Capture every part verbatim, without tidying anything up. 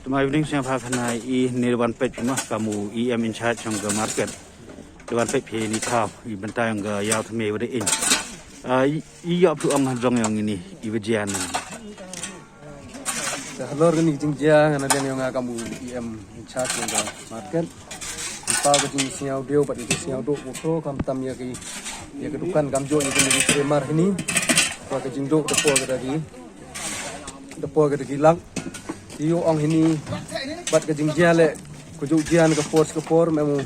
Tæ my evening, sñiaw pha khana i ni da wan peit phi ma kam u E M in charge yong ka market. Da wan peit phi ni thaw i bynta yong ka yaw thymme wa da iñ. Ah, i, i yoh phi ong hajrong yong ini i wa jia na. Te halor kani ka jingjia nga na liang yong nga kam u E M in charge yong ka market. Pynpaw ka jingsñiawdiew bad ka jingsñiawdooh wa khroo khamtam ya ki, ya ka dukan kamjooh ya kini ki trei mar hini. Wa ka jingdooh da poi ka da ki, da poi ka da ki lak. Yow ong hini bad ka jingjia leh ka jooh jia na ka por cha ka por, em u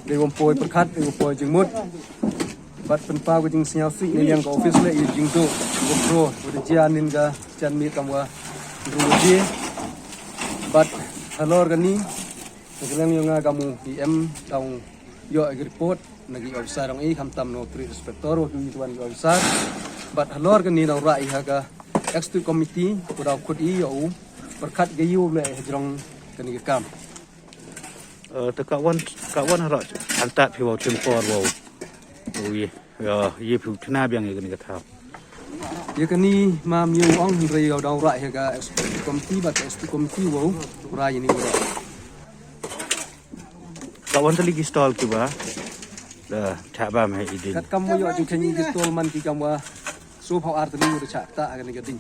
dei wym poi pyrkhat, dei wym poi jingmut. Bad pynpaw ka jingsñiawsih na liang ka office leh ya ka jingdooh wa khroo wa da jia nin ka jan miet kam wa ynru waje. Bad halor kani, na ka liang yong nga kam u E M, tang yoh i report na ki officer yong i, khamtam na u trade inspector wa kiwi kiwon ki officer. Bad halor kani daw rah i ha ka executive committee, wa daw khut i yow pyrkhat ka yow leh hajrong kani ka kam. Eh, te ka wan, ka wan harah antat phi wow chim por wow. Wow ye, ya, ye phi u chna biang ya kani ka thaw. Ya kani mam yow ong, hynrei yow daw rah ya ka executive committee, bad ka executive committee wow rah ya ni wow rah. Ka wan tylli ki stall kiwa da chah bam ha i ding. Katkam wa yoh jingkheiñ ki stall man ki kam wa soo phaw ar tylli wa da chah ktah ha kani ka ding.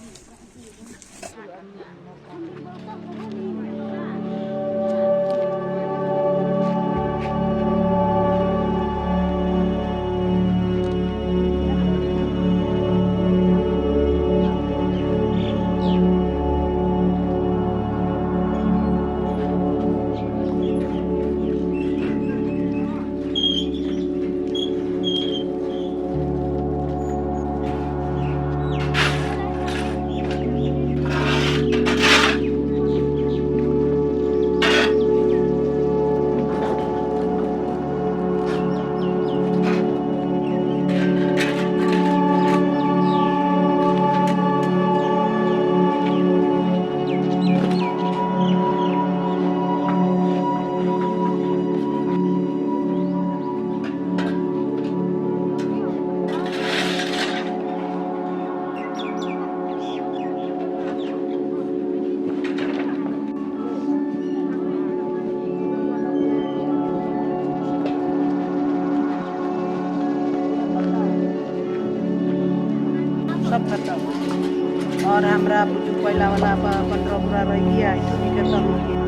सब खत्म। और हमरा बुजुर्ग पहिला वाला प-, पन्द्रह पूरा रह गया, इतनी खत्म हो गया।